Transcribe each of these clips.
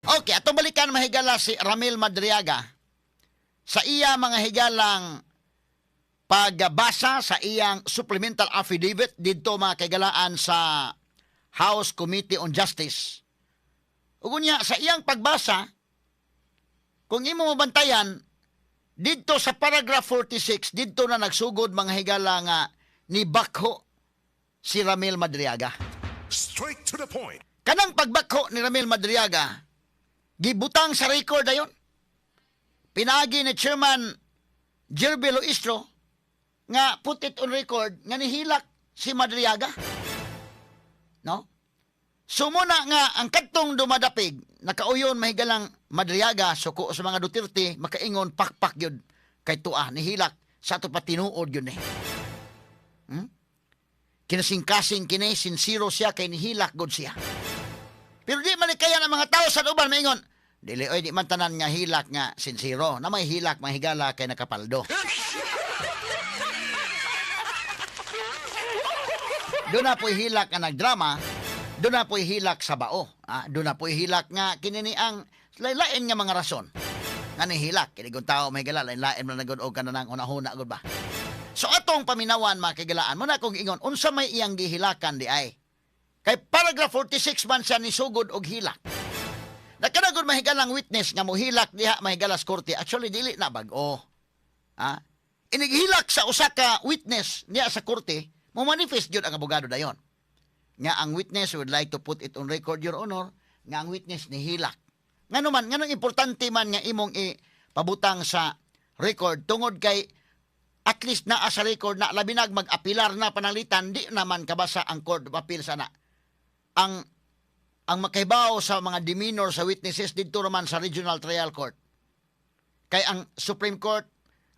Okay, atong balikan, mahigala, si Ramil Madriaga sa iya, mga higalang, pagbasa sa iyang supplemental affidavit didto, mga kaigalaan, sa House Committee on Justice. Ug unya sa iyang pagbasa, kung imo mabantayan didto sa paragraph 46, didto na nagsugod, mga higala, nga ni bakho si Ramil Madriaga. Straight to the point. Kanang pagbakho ni Ramil Madriaga, gibutang sa record ayon. Pinagi ni Chairman Jerby Luistro nga put it on record nga nihilak si Madriaga. No? So muna nga ang kadtong dumadapig nakauyon, mahigalang, Madriaga suko sa mga Duterte, makaingon pakpak yun kay tuah nihilak sa ato pa, tinuod yun eh. Kinasingkasing kini, sinsiro siya kay nihilak gud siya. Pero di man kaya ng mga tao sa uban maingon, dili oy, di man tanan nga hilak nga sinsiro. Na may hilak, mahigala, kay nakapaldo. Doon na po'y hilak nga nagdrama, doon na po'y hilak sa bao. Ah, doon na po'y hilak nga kinini ang lain nga mga rason. Nga ni hilak, kini kung tao mahigala, lain-lain man na gud og kananang hunahuna gud ba. So atong paminawan, mga kagilaan, muna kong ingon, unsa may iyang gihilakan di ay? Kay paragraph 46 man siya nisugod og hilak. Nakanagod, mahigalang, witness nga mohilak diha, mahigala, sa korte. Actually, dili na bag-o. Ha? Inighilak sa usa ka witness niya sa korte, mo manifest gyud ang abogado dayon. Nga ang witness would like to put it on record, Your Honor, nga ang witness nihilak. Ngano man, nganong importante man nga imong ipabutang sa record? Tungod kay at least naa sa record na, labi nag mag-apilar na pananglitan, di naman kabasa ang Court of Appeal sana. Ang makahibaw sa mga demeanor sa witnesses didto raman sa Regional Trial Court. Kay ang Supreme Court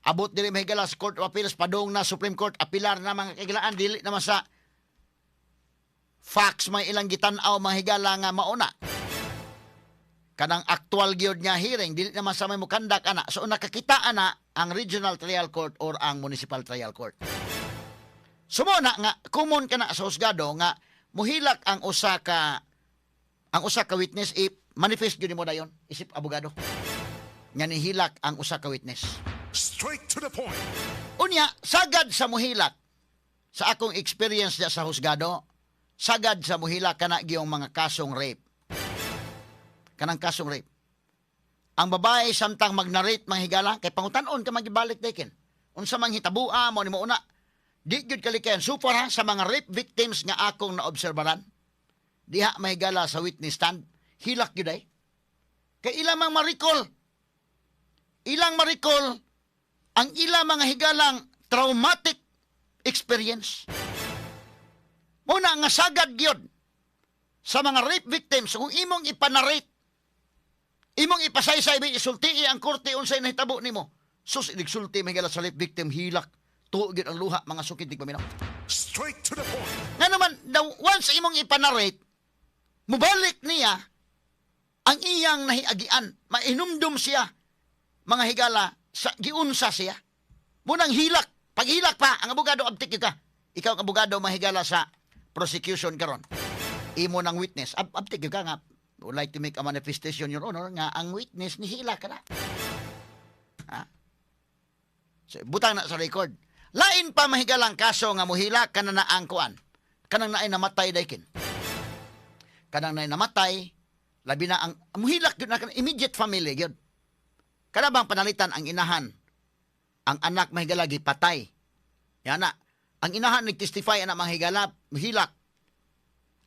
abot diri, mahigala, sa Court of Appeals, padung na Supreme Court, apilar na, mga kagilaan, dili naman sa facts may ilang gitan-aw, mahigala, nga mauna. Kanang actual gyud nga hearing, dili naman sa may mukandak ana. So nakakita ana ang Regional Trial Court or ang Municipal Trial Court. Sumo na nga common kana sa husgado nga muhilak ang usa ka witness, i manifest gyud nimo dayon isip abogado nga nihilak ang usa ka witness. Straight to the point. Unya, sagad sa muhilak, sa akong experience sa husgado, sagad sa muhilak kana giyong mga kasong rape. Kanang kasong rape. Ang babae samtang magnarrate, mga higala, kay pangutan-on ka magibalik dekin. Unsa mang hitabua mo ni mo una. Di gyud kalikayan. So far ha, sa mga rape victims nga akong naobserbaran, diha, mahigala, sa witness stand, hilak gyud ay. Kay ilang mang ma-recall. Ilang ma-recall ang ilang mga higalang traumatic experience. Muna nga sagad gyud sa mga rape victims, kung imong ipanarrate, imong ipasaysay, may isultii ang korte unsay nahitabo nimo. Sus, inigsulti, mahigala, sa rape victim, hilak. Tuo gyud ang luha, mga sukid paminaw. Straight to the point. Nga naman, daw, once imong ipanarrate, mubalik niya ang iyang nahiagian. Mainumdum siya, mga higala, sa giunsa siya. Munang hilak, paghilak pa, ang abogado abtik ka. Ikaw ang abogado, mahigala, sa prosecution karon. Imo ng witness, abtik ka nga, would like to make a manifestation, Your Honor, nga ang witness ni hilak ka na. Ha? So, butang na sa record. Lain pa, mahigalang, kaso nga muhilak ka na ang kuan. Kanang naay namatay daykin. Kanang naay namatay, labi na ang muhilak gyud na kanang immediate family gyud. Kana bang panalitan ang inahan, ang anak, mahigala, gipatay. Yan na. Ang inahan nagtestify ana, mga higala, muhilak.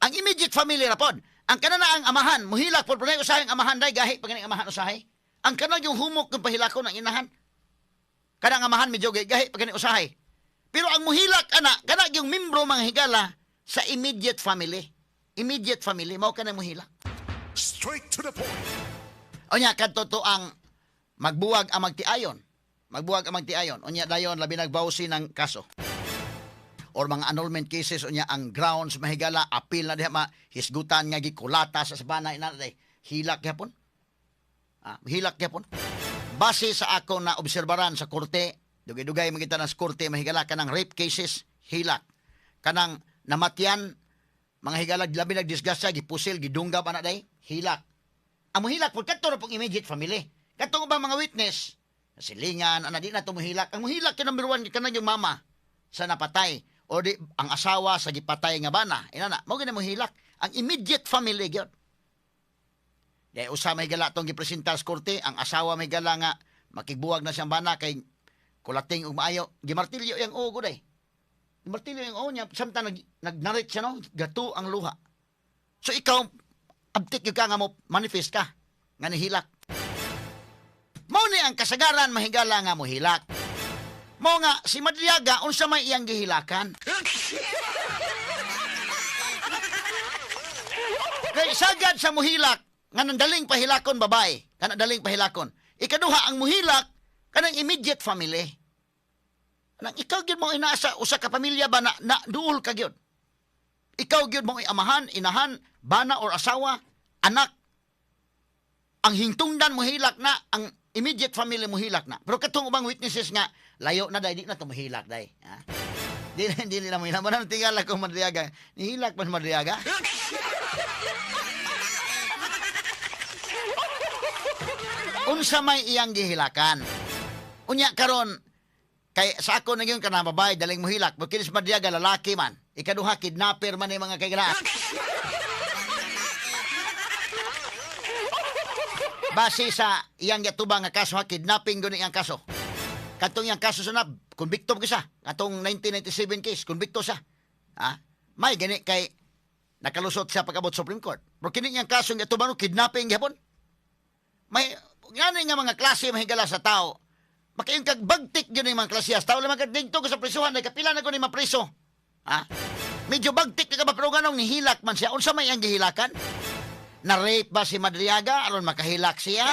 Ang immediate family ra pod. Ang kana na ang amahan, muhilak pod pero usahay ang amahan day gahi pa ganing amahan usahay. Ang kanang yung humok ng pahilakon ang inahan. Kanang amahan medyo gahi pa ganing usahay. Pero ang muhilak ana, kana yung membro, mga higala, sa immediate family. Immediate family mao kanang muhilak. Straight to the point. Unya kadto to ang magbuwag ang magtiayon. Magbuwag ang magtiayon. Unya dayon labi nagbawsi ng kaso or mga annulment cases, unya ang grounds, mahigala, appeal na diha, ma hisgutan nga gikulata sa sabana ina day. Hilak gyapon. Ah, hilak gyapon. Base sa ako na obserbaran sa korte, dugay-dugay man kita na sa korte, mahigala, kanang rape cases, hilak. Kanang namatyan, mga higala, labi nagdisgrasya, gipusil, gidunggab ana day, hilak. Ang muhilak po kadto ra pong immediate family. Katong ubang mga witness, silingan, ana, di na to muhilak. Ang muhilak kay number one kanang yung mama sa napatay o di ang asawa sa gipatay nga bana. Inana, mao gani muhilak. Ang immediate family gyud. Di usa may gala tong gipresentar sa korte, ang asawa may gala nga makigbuwag na siyang bana kay kulating ug maayo, gimartilyo yang ugo day. Gimartilyo yung ugo niya samtang nag-narrate siya, no, gato ang luha. So ikaw, abtik gyud ka nga mo manifest ka nga nihilak. Mao ni ang kasagaran, mahigala, nga mohilak. Mao nga si Madriaga, unsa may iyang gihilakan? Kay sagad sa muhilak nga nandaling pahilakon babae, kanang daling pahilakon. Ikaduha, ang muhilak kanang immediate family. Nang ikaw gyud mo inaasa usa ka pamilya ba na duol ka gyud. Ikaw gyud mo amahan, inahan, bana or asawa, anak. Ang hingtungdan mohilak na ang immediate family, mohilak na. Pero katong ubang witnesses nga layo na day, di na to mohilak day. Ha? Di na, di nila mohilak. Manang tingala kung Madriaga. Nihilak man Madriaga. Unsa may iyang gihilakan? Unya karon kay sa ako na yun kanang babae daling mohilak, but kinis Madriaga lalaki man. Ikaduha, kidnapper man yung mga kaigalaan. Base sa iyang giatubang nga kaso, ha, kidnapping guni iyang kaso. Katong iyang kaso sa nab, konbikto ba siya? Katong 1997 case, konbikto siya. Ha? May gani kay nakalusot siya pag-abot Supreme Court. Pero kini iyang kaso nga atubang, kidnapping gihapon. May ngani nga mga klase, mahigala, sa tao. Makayon kag bagtik gyud yung mga klase sa tao lamang didto ko sa prisuhan ay kapila na ko ni mapriso. Ha? Medyo bagtik ka ba, pero ganong nihilak man siya. Unsa may iyang gihilakan? Na-rape ba si Madriaga aron makahilak siya?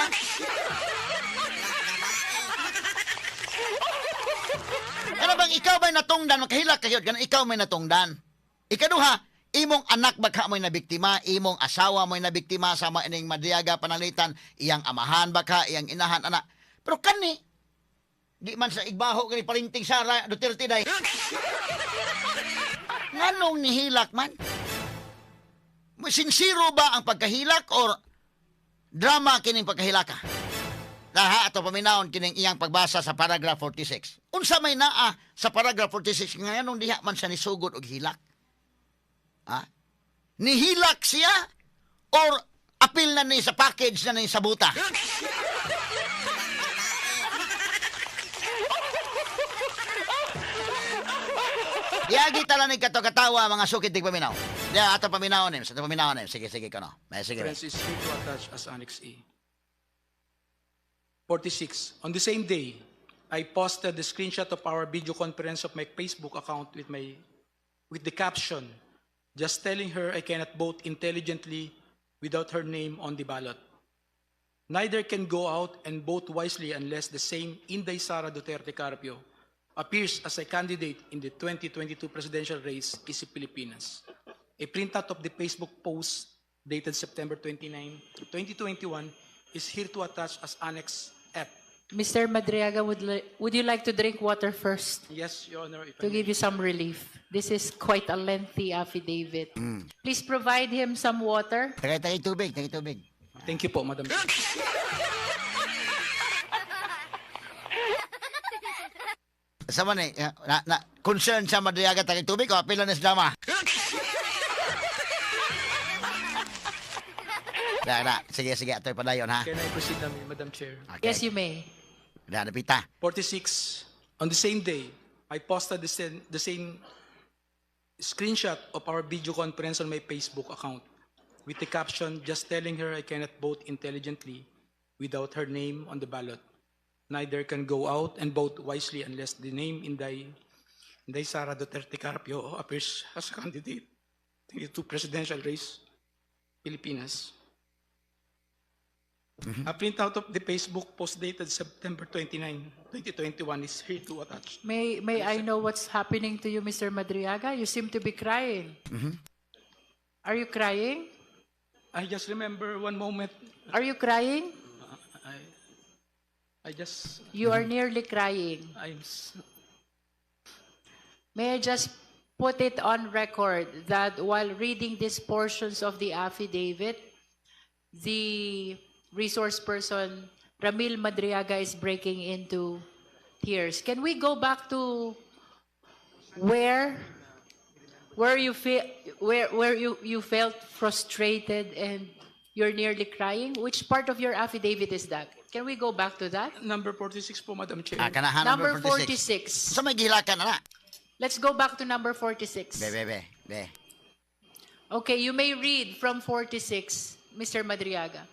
Ano bang ikaw ba'y natungdan, makahilak kayo, ganun ikaw may natungdan. Ikaduha, imong anak ba ka mo'y nabiktima, imong asawa mo'y nabiktima sa mga ining Madriaga panalitan, iyang amahan ba ka, iyang inahan, anak. Pero kani, di man sa igbaho kani parinting Sara Duterte day. Nganong nihilak man? Sinsiro ba ang pagkahilak or drama kining pagkahilaka? Laha ato paminawon kining iyang pagbasa sa paragraph 46. Unsa may naa sa paragraph 46 nga nganong diha man siya nisugod og hilak? Ha? Nihilak siya or apil na ni sa package na ni sa buta? Yagi tala ni kato katawa, mga sukit tig paminaw. Diya ato paminaw nim, sa paminaw nim. Sige, sige kono. May sige. Reference is here to attach as Annex A. 46. On the same day, I posted the screenshot of our video conference of my Facebook account with the caption, "Just telling her I cannot vote intelligently without her name on the ballot. Neither can go out and vote wisely unless the same Inday Sara Duterte Carpio appears as a candidate in the 2022 presidential race Isip Pilipinas." A printout of the Facebook post dated September 29, 2021 is here to attach as Annex F. Mr. Madriaga, would you like to drink water first Yes, Your Honor, if I to may. Give you some relief? This is quite a lengthy affidavit. Please provide him some water. Tagay tagay tubig, tagay tubig. Thank you po, Madam Chair. Sa man eh, na concern sa Madriaga tagay tubig o apil na ni sa drama. Na, na. Sige, sige, ato'y padayon ha. Can I proceed na, Madam Chair? Okay. Yes, you may. Na, napita. 46. On the same day, I posted the same screenshot of our video conference on my Facebook account with the caption, "Just telling her I cannot vote intelligently without her name on the ballot. Neither can go out and vote wisely unless the name Inday Sara Duterte Carpio appears as a candidate in the two presidential race, Pilipinas." A printout of the Facebook post dated September 29, 2021 is here to attach. May I know what's happening to you, Mr. Madriaga? You seem to be crying. Are you crying? I just remember one moment. Are you crying? I just, You are nearly crying. May I just put it on record that while reading these portions of the affidavit, the Resource person Ramil Madriaga is breaking into tears. Can we go back to where you feel where you felt frustrated and you're nearly crying? Which part of your affidavit is that? Can we go back to that? Number 46 po, Madam Chair. Ah, kana ha, Number number 46. 46. Sa may gihilakan na na. Let's go back to number 46. Be, be, be, be. Okay, you may read from 46, Mr. Madriaga.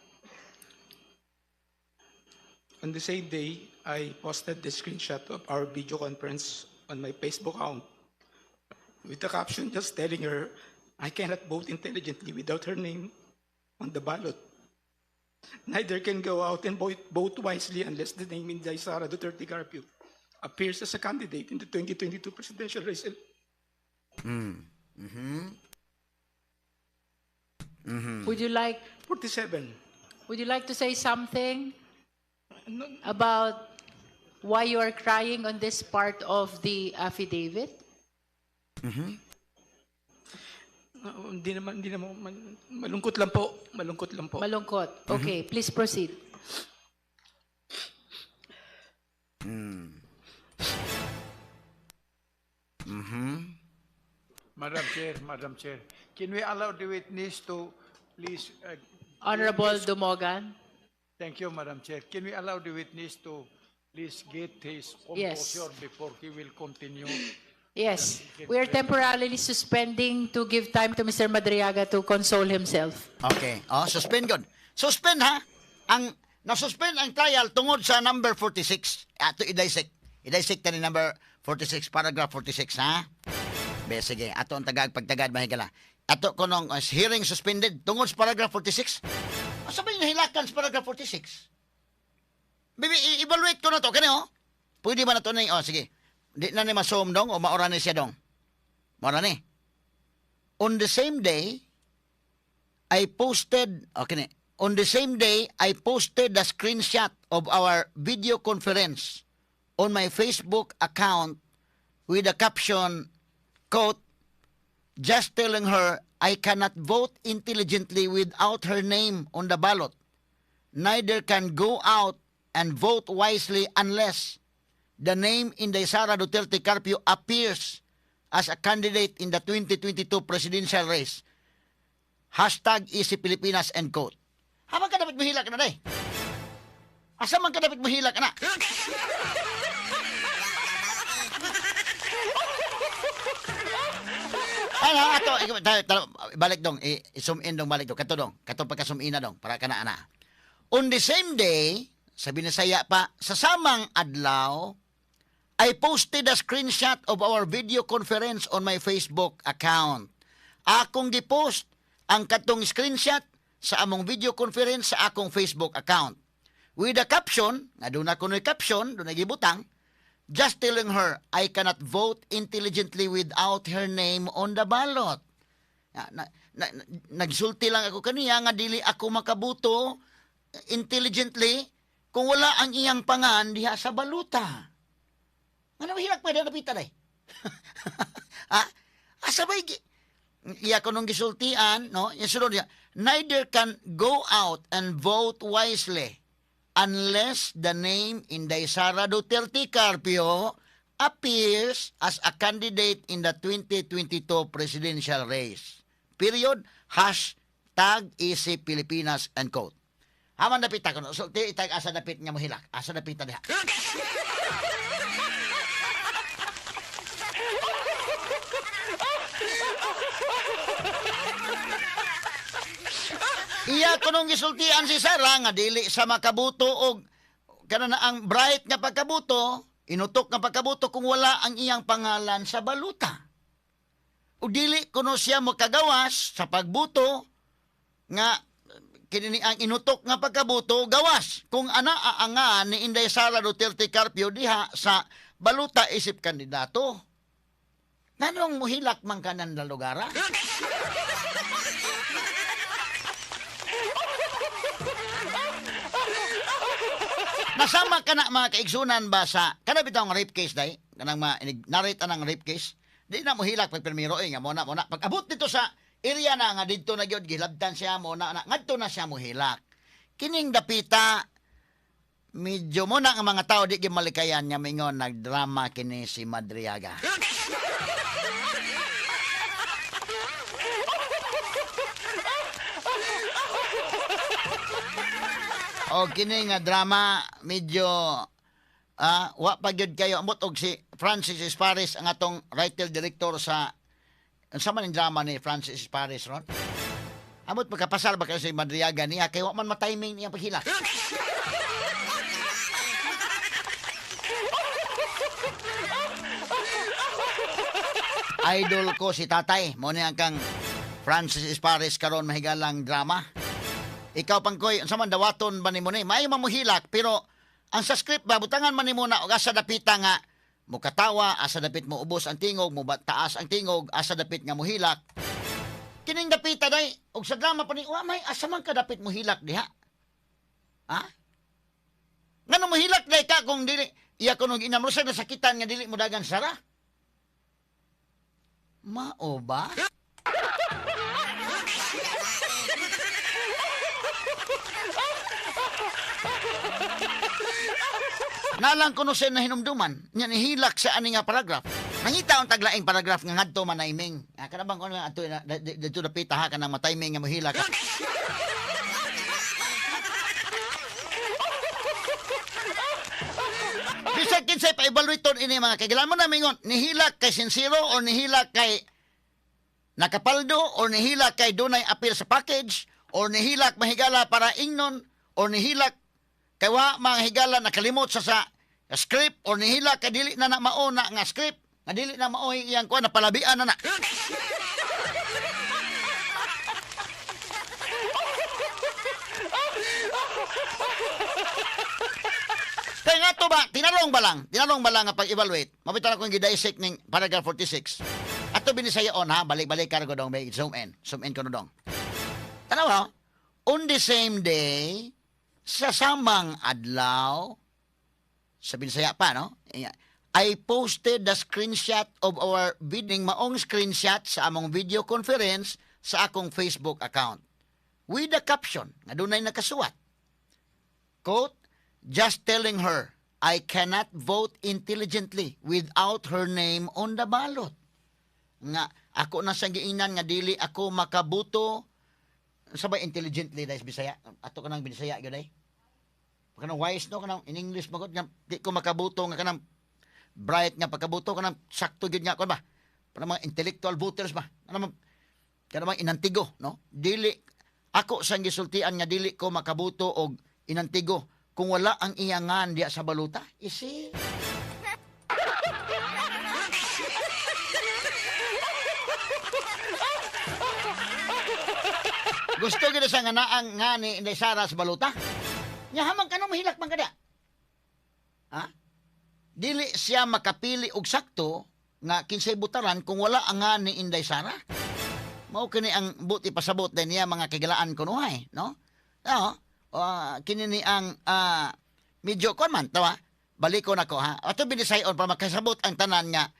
On the same day, I posted the screenshot of our video conference on my Facebook account with the caption just telling her I cannot vote intelligently without her name on the ballot. Neither can go out and vote wisely unless the name Inday Sara Duterte Carpio appears as a candidate in the 2022 presidential race. Would you like 47. Would you like to say something No, about why you are crying on this part of the affidavit? No, hindi naman, malungkot lang po, malungkot lang po. Malungkot. Okay, please proceed. Madam Chair, can we allow the witness to please? Honorable Dumogan. Thank you, Madam Chair. Can we allow the witness to please get his Yes. composure before he will continue? Yes, we are temporarily suspending to give time to Mr. Madriaga to console himself. Okay. Oh, suspend gud. Suspend ha. Ang na-suspend ang trial tungod sa number 46. Ato i-dissect. I-dissect ta ni number 46, paragraph 46 ha. Be, sige, ato ang tagag pagtagad, mahigala. Ato ko nung hearing suspended tungod sa paragraph 46. Asa ba yung nahilakan sa paragraph 46? Bibi, i-evaluate ko na to. Kani oh. Pwede ba na to ni? Oh, sige. Di na ni masom dong o maora ni siya dong. Maora ni. On the same day, I posted, okay ni, on the same day, I posted the screenshot of our video conference on my Facebook account with the caption, quote, "Just telling her I cannot vote intelligently without her name on the ballot. Neither can go out and vote wisely unless the name Inday Sara Duterte Carpio appears as a candidate in the 2022 presidential race. #EasyPilipinas" end quote. Haman ka dapat mahilak na day? Asa man ka dapat mahilak na? Ano, ato, tayo, tayo, balik dong, i-zoom in dong, balik dong, kato dong, kato pagka zoom in na dong, para ka na, ana. On the same day, sabi na saya pa, sa samang adlaw, I posted a screenshot of our video conference on my Facebook account. Akong gipost ang katong screenshot sa among video conference sa akong Facebook account. With the caption, nga doon ako caption, doon gibutang, "Just telling her I cannot vote intelligently without her name on the ballot." Na, nagsulti lang ako kaniya nga dili ako makabuto intelligently kung wala ang iyang pangan diha sa baluta. Ano hilak pwede napita day? Ha? Asa ba iya ko nung gisultian, no? Yung sunod niya, "Neither can go out and vote wisely unless the name Inday Sara Duterte Carpio appears as a candidate in the 2022 presidential race. Period. #EasyPilipinas" end quote. Haman dapit ako. No? Sulti itag asa dapit nga mohilak. Asa dapit na diha. Iya kunong gisultian si Sara nga dili sa makabuto og kana na ang bright nga pagkabuto, inutok nga pagkabuto kung wala ang iyang pangalan sa baluta. O dili kuno siya makagawas sa pagbuto nga kini ang inutok nga pagkabuto gawas kung ana aangan ni Inday Sara Duterte Carpio diha sa baluta isip kandidato. Nganong muhilak man kanan na lugar? Ah? Nasama ka na, mga kaigsunan ba, sa kana bitaw nga rape case day, kanang ma narrate anang rape case, di na mo hilak pag pirmiro eh nga mo na pag abot dito sa area na nga didto na gyud gilabtan siya mo na, na ngadto na siya mo hilak. Kining dapita medyo mo na ang mga tao di gyud malikayan nga mingon nagdrama kini si Madriaga. O kini nga drama medyo wa pa gyud kayo ambot og si Francis Esparis ang atong writer director sa unsa man ang drama ni Francis Esparis ron. Amot magkapasar ba kayo si Madriaga niya kay wa man matiming niya paghilak. Idol ko si tatay. Mo ni ang kang Francis Esparis karon mahigalang drama. Ikaw pangkoy, unsa man dawaton ba nimo ni? Maayo man mohilak pero ang sa script ba butangan man nimo na og asa dapita nga mukatawa, asa dapit mo ubos ang tingog, mo taas ang tingog, asa dapit nga mohilak. Kining dapita day og sa drama pa ni wa may asa man ka dapit mohilak diha. Ha? Ngano mohilak day ka kung dili iya kuno ginamrusag na sakitan nga dili mo dagan sara? Mao ba? Nalang kuno siya nahinumduman, nya nihilak sa ani nga paragraph. Nangita ang taglaing paragraph nga ngadto manaiming. Ah, kana bang kuno adto didto dapita ha kanang matiming nga mohilak. Bisag kinsay pa-evaluate ton ini mga kagilan mo na mingon, nihilak kay sincero or nihilak kay nakapaldo or nihilak kay dunay appeal sa package or nihilak mahigala para ingnon or nihilak kay wa mga higala nakalimot sa script or nihilak kay dili na na mao na nga script nga dili na mao iyang kuan napalabian na na. Kaya nga to ba, tinarong ba lang nga pag-evaluate? Mabitan akong gidissect ning paragraph 46. Ato binisayaon ha, balik-balik ka dong, may zoom in ko dong. Tanaw ha, on the same day, sa samang adlaw, sa Binisaya pa, no? I posted the screenshot of our bidding, maong screenshot sa among video conference sa akong Facebook account. With the caption, nga dunay nakasuwat. Quote, just telling her, I cannot vote intelligently without her name on the ballot. Nga, ako na sa giingnan nga dili ako makabuto. Sabay intelligently dahil Bisaya. Ato ka nang Bisaya, yun ay. Kanang wise, no? Kanang in English, magod, nga, di ko makabuto, nga kanang bright nga pagkabuto, kanang sakto yun nga, ba? Kanang mga intellectual voters ba? Kanang mga inantigo, no? Dili, ako sa gisultian nga dili ko makabuto og inantigo kung wala ang iyangan diya sa baluta. Isi. Gusto gid sa nga naang nga ni Inday Sara sa baluta. Nya hamang kanang mahilak man kada. Ha? Dili siya makapili og sakto nga kinsay butaran kung wala ang nga ni Inday Sara. Mao kini ang buti pasabot din niya mga kagilaan kunuhay, no? Oo. Kini ni ang medyo kon man tawa. Baliko nako ha. Ato binisayon para makasabot ang tanan nga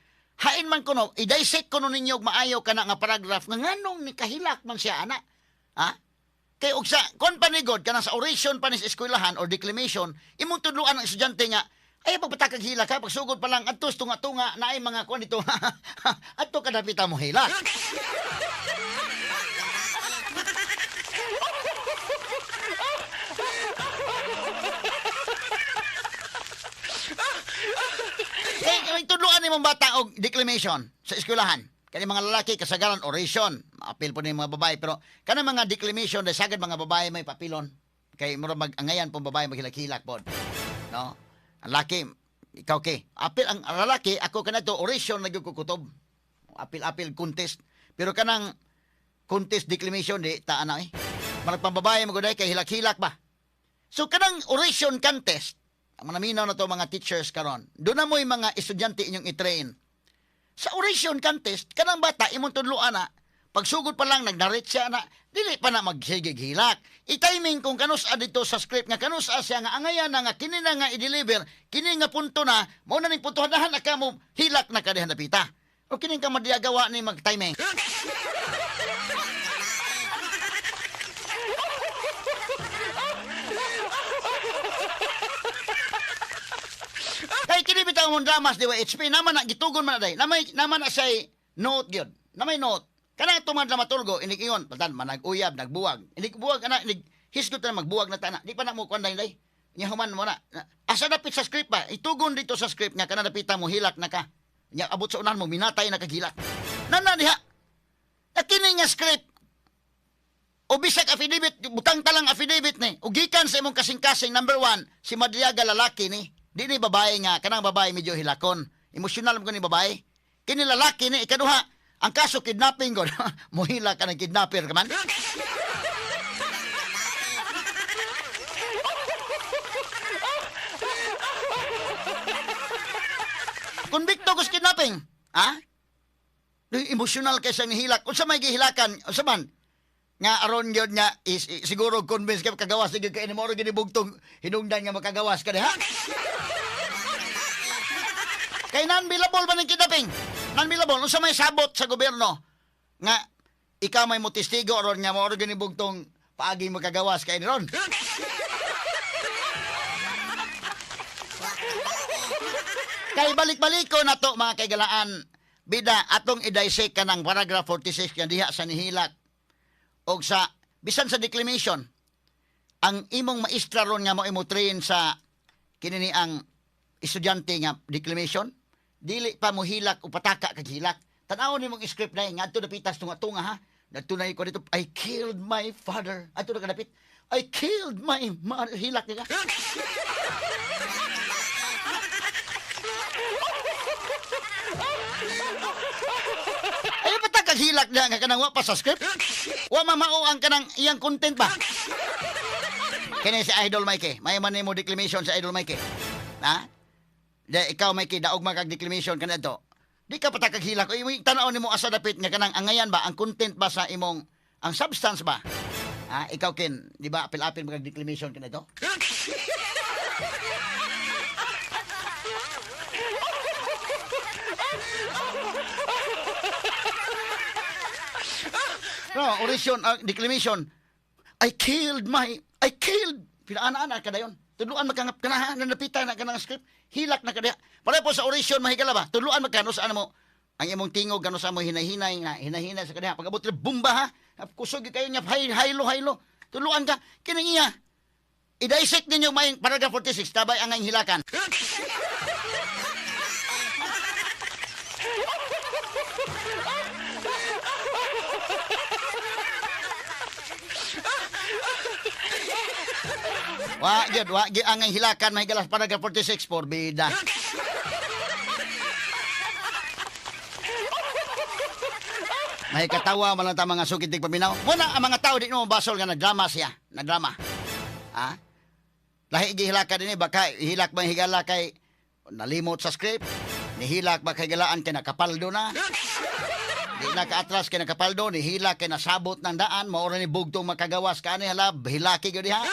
hain man kuno i-dissect kuno ninyo og maayo kana nga paragraph nga nganong ni kahilak man siya ana. Ha? Kay og sa kon panigod kanang sa oration pa ni sa eskwelahan or declamation, imong tudloan ang estudyante nga ay pagpatakag hilak ha, pagsugod pa lang adto tunga-tunga naay mga kuan dito. Adto kadapita mo hilak. Kay tudloan nimong bata og declamation sa eskwelahan. Kani mga lalaki kasagaran oration, maapil po ni mga babae pero kanang mga declamation dahil sagad mga babae may papilon. Kay mura mag-angayan pong babae maghilak-hilak pod. No? Ang laki ikaw kay apil ang lalaki ako kanadto oration na gyud kukutob. Apil-apil contest. Pero kanang contest declamation di ta ana eh. Marag pambabae maguday kay hilak-hilak ba. So kanang oration contest, ang manaminaw na to mga teachers karon. Doon na mo'y mga estudyante inyong i-train. Sa oration contest, kanang bata, imong tudloan na, pagsugod pa lang, nag-narrate siya na, dili pa na magsigig hilak. I-timing kung kanus-a dito sa script, nga kanus-a siya, nga angayan na, nga kini na nga i-deliver, kini nga punto na, mao na ning puntohan na ka mo, hilak na ka dihan napita. O kini ka madiagawa ni mag-timing. kini bitaw mong dramas DYHP naman na gitugon man na day. Namay naman na say note gyud. Namay note. Kana itong mga dramaturgo inig ingon, patan manag-uyab, nagbuwag. Inig buwag ana inig hisgot na magbuwag na tana. Di pa na mo kuan day. Nya human mo na. Asa dapit sa script ba? Itugon dito sa script nga kana dapita mo hilak na ka. Nya abot sa unahan mo minatay na kagilak. Nana diha. Na kini nga script o bisag affidavit, butang talang affidavit ni. O gikan sa imong kasing-kasing, number one, si Madriaga lalaki ni. Di ni babae nga, kanang babae medyo hilakon. Emosyonal mo ni babae. Kini lalaki ni, ikaduha, ang kaso kidnapping ko. Muhila ka ng kidnapper ka man. Konbikto ko sa kidnapping. Ha? Emosyonal kay sa nihilak. Unsa may gihilakan? Unsa man? Nga aron gyud nga is, siguro convince ka kagawas gyud kay mo gini bugtong hinungdan nga makagawas ka diha. Kay non-bailable ba ning kidnapping? Non-bailable unsa may sabot sa gobyerno nga ikaw may motestigo aron nga mao gini bugtong paagi makagawas kay ni ron. Kay balik-balik ko na to mga kaigalaan, bida atong i-dissect ka ng paragraph 46 nga diha sa nihilak og sa bisan sa declamation ang imong maestra ron nga mo imo train sa kinini ang estudyante nga declamation dili pa mo hilak o pataka kag hilak. Tan-awon nimong script na ngadto dapitas tunga-tunga ha. Ngadto na ko dito, I killed my father. Adto na kadapit, I killed my mother. Hilak nila. Ay pataka hilak niya nga kanang wa pa sa script. Wa mamao ang kanang iyang content ba. Kini si Idol Mikey. May man nimo declamation sa Idol Mikey. Ha? Di, ikaw Mikey, daog man kag declamation kanadto. Di ka patakag hilak. O tan-aw nimo asa dapit nga kanang angayan ba ang content ba sa imong ang substance ba? Ha? Ikaw Ken, di ba apil-apil mo kag declamation kanadto? No, oration, declamation. I killed pinaana-ana ka dayon. Tudluan magkangap ka na ha, nanapita na ka ng script, hilak na ka diha. Pareho po sa oration, mahigala ba? Tudluan magkano sa ano mo, ang imong tingog, gano sa mo hinahinay, na, hinahinay sa kaniya. Pag-abot nila, bumba ha, kusog kayo niya, haylo, haylo. Tudluan ka, kining iya. I-dissect ninyo may paragraph 46, tabay ang hilakan. Wa gyud, wa gyud ang hilakan mahigalas paragraph 46 porbida. May katawa man lang ta mga sukit paminaw. Muna ang mga tao di mo basol nga nagdrama siya, nagdrama. Ha? Lahi gihilakan dinhi baka hilak man higala kay nalimot sa script, nihilak ba kay galaan kay nakapaldo na. Di na kaatras kay nakapaldo, nihilak kay nasabot ng daan, mao ra ni bugtong makagawas kaani hala, hilaki gyud diha.